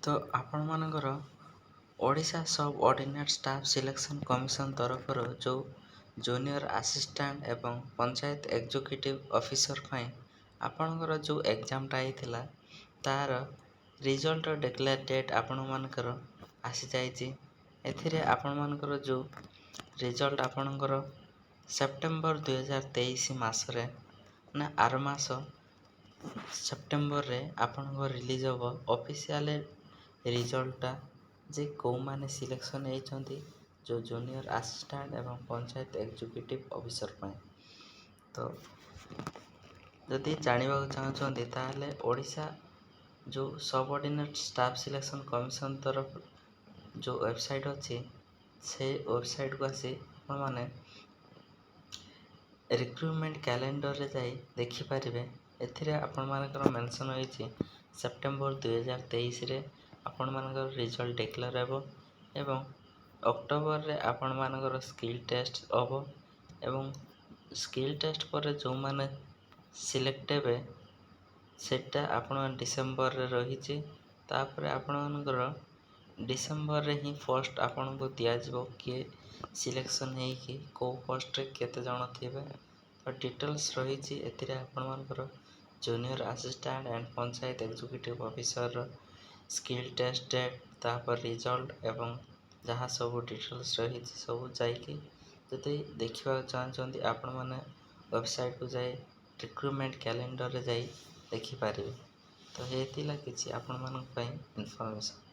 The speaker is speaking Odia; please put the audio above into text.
ତ ଆପଣମାନଙ୍କର ଓଡ଼ିଶା ସବ୍ ଅର୍ଡ଼ିନେଟ୍ ଷ୍ଟାଫ୍ ସିଲେକ୍ସନ୍ କମିଶନ୍ ତରଫରୁ ଯେଉଁ ଜୁନିୟର ଆସିଷ୍ଟାଣ୍ଟ ଏବଂ ପଞ୍ଚାୟତ ଏକ୍ଜିକ୍ୟୁଟିଭ୍ ଅଫିସର ପାଇଁ ଆପଣଙ୍କର ଯେଉଁ ଏକ୍ଜାମଟା ହେଇଥିଲା, ତା'ର ରିଜଲ୍ଟ ଡିକ୍ଲେୟାର ଡେଟ୍ ଆପଣମାନଙ୍କର ଆସିଯାଇଛି। ଏଥିରେ ଆପଣମାନଙ୍କର ଯେଉଁ ରିଜଲ୍ଟ ଆପଣଙ୍କର ସେପ୍ଟେମ୍ବର 2023 ମାସରେ ନା ଆର ମାସ ସେପ୍ଟେମ୍ବରରେ ଆପଣଙ୍କ ରିଲିଜ୍ ହେବ ଅଫିସିଆଲି ରିଜଲ୍ଟଟା, ଯେ କେଉଁମାନେ ସିଲେକ୍ସନ୍ ହେଇଛନ୍ତି ଯେଉଁ ଜୁନିୟର ଆସିଷ୍ଟାଣ୍ଟ ଏବଂ ପଞ୍ଚାୟତ ଏକ୍ଜିକ୍ୟୁଟିଭ୍ ଅଫିସର ପାଇଁ। ତ ଯଦି ଜାଣିବାକୁ ଚାହୁଁଛନ୍ତି, ତାହେଲେ ଓଡ଼ିଶା ଯେଉଁ ସବଅର୍ଡ଼ିନେଟ୍ ଷ୍ଟାଫ୍ ସିଲେକ୍ସନ୍ କମିଶନ୍ ତରଫ ଯେଉଁ ୱେବସାଇଟ୍ ଅଛି, ସେ ୱେବସାଇଟ୍କୁ ଆସି ଆପଣମାନେ ରିକ୍ରୁଟମେଣ୍ଟ କ୍ୟାଲେଣ୍ଡରରେ ଯାଇ ଦେଖିପାରିବେ। ଏଥିରେ ଆପଣମାନଙ୍କର ମେନସନ୍ ହୋଇଛି, ସେପ୍ଟେମ୍ବର 2023ରେ ଆପଣମାନଙ୍କର ରିଜଲ୍ଟ ଡିକ୍ଲେୟାର ହେବ ଏବଂ ଅକ୍ଟୋବରରେ ଆପଣମାନଙ୍କର ସ୍କିଲ୍ ଟେଷ୍ଟ ହେବ ଏବଂ ସ୍କିଲ୍ ଟେଷ୍ଟ ପରେ ଯେଉଁମାନେ ସିଲେକ୍ଟ ହେବେ, ସେଇଟା ଆପଣ ଡିସେମ୍ବରରେ ରହିଛି। ତାପରେ ଆପଣମାନଙ୍କର ଡିସେମ୍ବରରେ ହିଁ ପୋଷ୍ଟ ଆପଣଙ୍କୁ ଦିଆଯିବ, କିଏ ସିଲେକ୍ସନ୍ ହେଇକି କେଉଁ ପୋଷ୍ଟରେ କେତେ ଜଣ ଥିବେ। ତ ଡିଟେଲ୍ସ ରହିଛି ଏଥିରେ ଆପଣମାନଙ୍କର junior assistant and panchayat executive officer skill test date, ତାପରେ ରିଜଲ୍ଟ ଏବଂ ଯାହା ସବୁ ଡିଟେଲ୍ସ ରହିଛି, ସବୁ ଯାଇକି ଯଦି ଦେଖିବାକୁ ଚାହୁଁଛନ୍ତି, ଆପଣମାନେ ୱେବସାଇଟ୍କୁ ଯାଇ ରିକ୍ରୁଟମେଣ୍ଟ କ୍ୟାଲେଣ୍ଡରରେ ଯାଇ ଦେଖିପାରିବେ। ତ ଏ ଥିଲା କିଛି ଆପଣମାନଙ୍କ ପାଇଁ ଇନଫର୍ମେସନ୍।